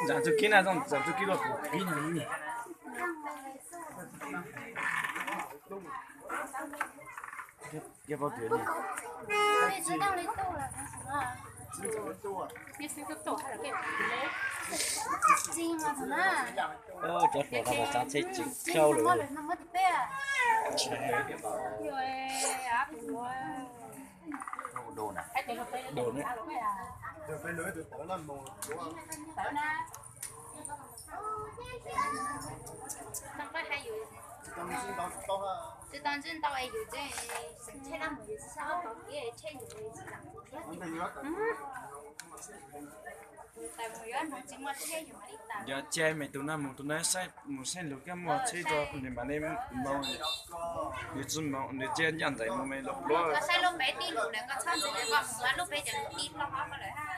Ntxam txug kib na, ntxam txug kib los kuv kib na. Kiag pab tias li. Cov hluas no mas txav txhej tseem tsau lawm. Tsis tau ntsib ntau es yus tseem tsheb dab mus yus tsis sab ob tau kiv tsheb yus tsis lam thiab. Mus yuav tsis muaj tsheb yus mam li tau. Yog tsheb me tus no mus tus no saib mus saib lug kab muaj tsheb rau nws mam li mus. Nws tsis mus nws tsis ncaj nraim mus me los pluav. Koj saib lub peb tij lus lawm koj txhob ntxiv lawm koj mus lub peb cov lus tij plaub hab koj lawm hab.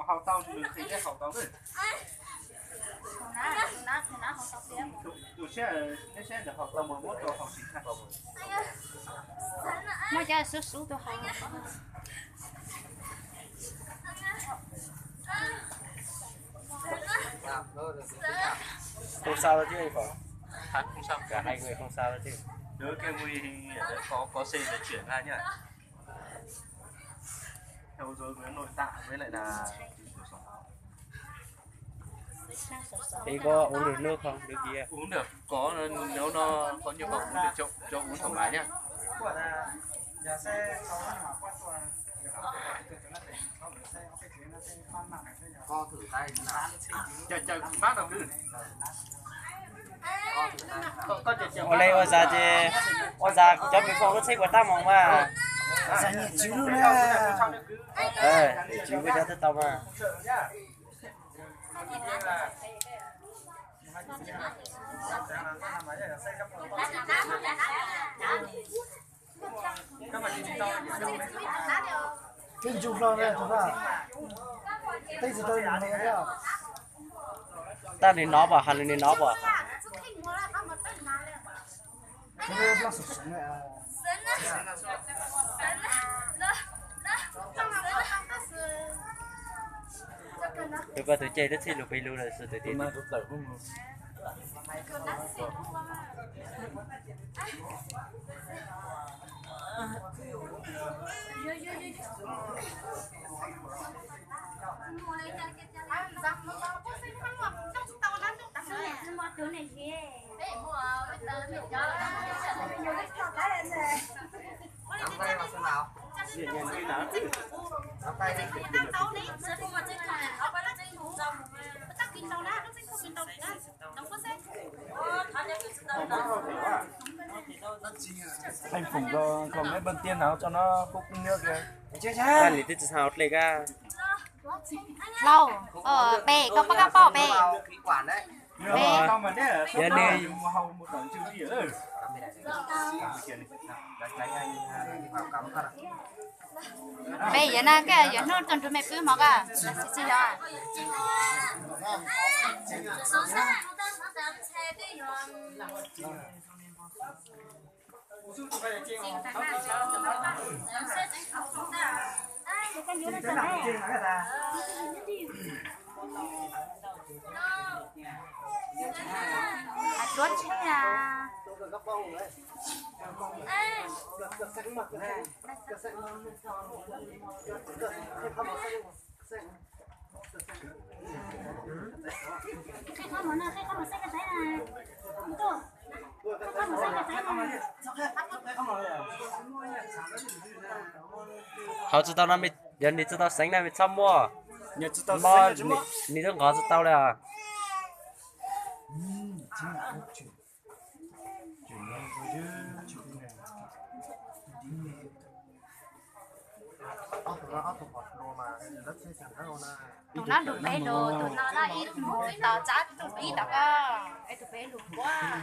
Haus tau nws qhia thiab haus tau. Tus siab neb siab ntawd haus tau mus muab rau haus tsis tag. Muab cov sub sub tuaj haus. Không sao đâu chứ anh Phỏ. Không sao. Cả hai người không sao đâu chứ. Nhớ kêu Huy có, có xe di chuyển ra nhá. Theo dõi với nội tạng với lại là Thì có uống được nước không? Nước kia. Uống được, có nấu no có nhu cầu uống được cho, cho uống thoải mái nhá. Cho, cho bác đầu tư. Ua le ua zag ces, ua zag cov pem fo lub tsheb puas tab moos mas. Zag nyiaj tswv lub na. Nyiaj tswv kuj cov twb tau mas. Twb ntsuj hlo na tus no. Teb tsis tau nws me thiab. Tab nws no pom, has nws no pom. Tus ko tus ceg twb txhij lug pem lug lawm xwb tus tij. Anh Phùng có, có mấy bông tiên nào cho nó khúc nước kìa. Tag li twb tsis tau dlej kab. Hlau, pem, koj pab kab poj pem. Pem. Yog nws Pem yog na, koj yuav hnub tuaj nrug mej pw hmo koj, tsis yog. Hais tuab tsheb a. Hauv tsis tau no, yog nws tsis tau xeev na nws txhob muaj. Nws twb nqos tsis tau li. Tus no lug peb lug, tus no ib mus tos tsab tus pib tom koj, es tus peb lug puab.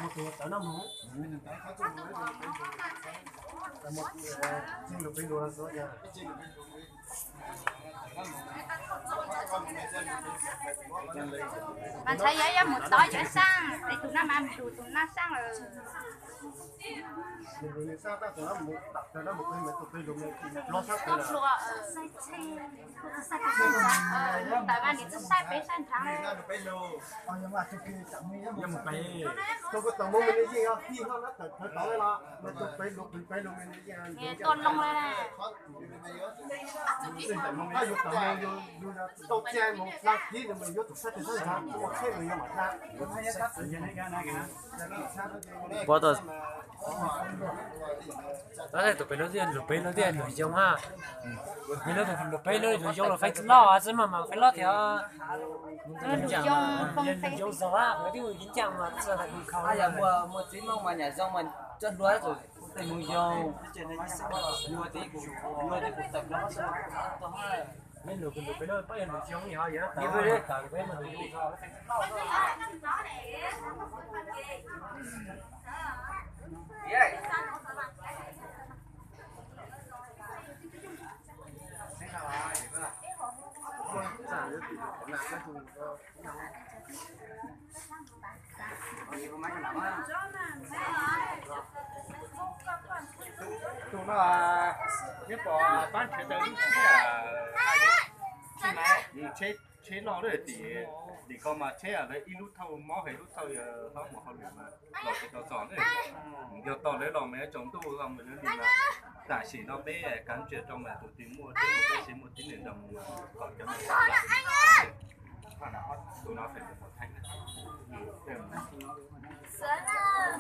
Mas ntshai yog yuav mus tod yuav saab, es tus no mas mus lug tus no saab lawm. Tub hluas, ntawm mas nws tsis saib peb saib nrhav li. Tuaj loo li na. Puab tau, tab sis tus pem no thiaj lug pem no thiaj lug yoo ha. Pem no lug pem no lug yoo los feej tsi loj xwb mas mas feej loj thiab. Lug yoo zaum a, pem twb ua ib ncaaj mas txawj hais lus khaus. Yog muaj txiv Hmoob mas nyam zoo mas coj hlua tej mus yoo, yuav tib kuv, yuav tib kuv tawm no. Peb lug pem no peb yog lug yoo yog tawm peb mas lug yoo. Tus no, neb pom pab nrhiav tau ib tsheb, tsheb loj lawm tim, tim ko mas tsheb lawv ib lub thauj mob heev, lub thauj yog hlob mus hauj lwm mas los tsis tau txog na. Yog tau lawv los mas yuav tsaus ntuj los mas lawv li mas tam sim no peb kav ntsia rau mas tus twg muaj tsheb mus, tab sis muaj tib neeg nrog mus mas kom cov no, tus no feem mus Thaib na.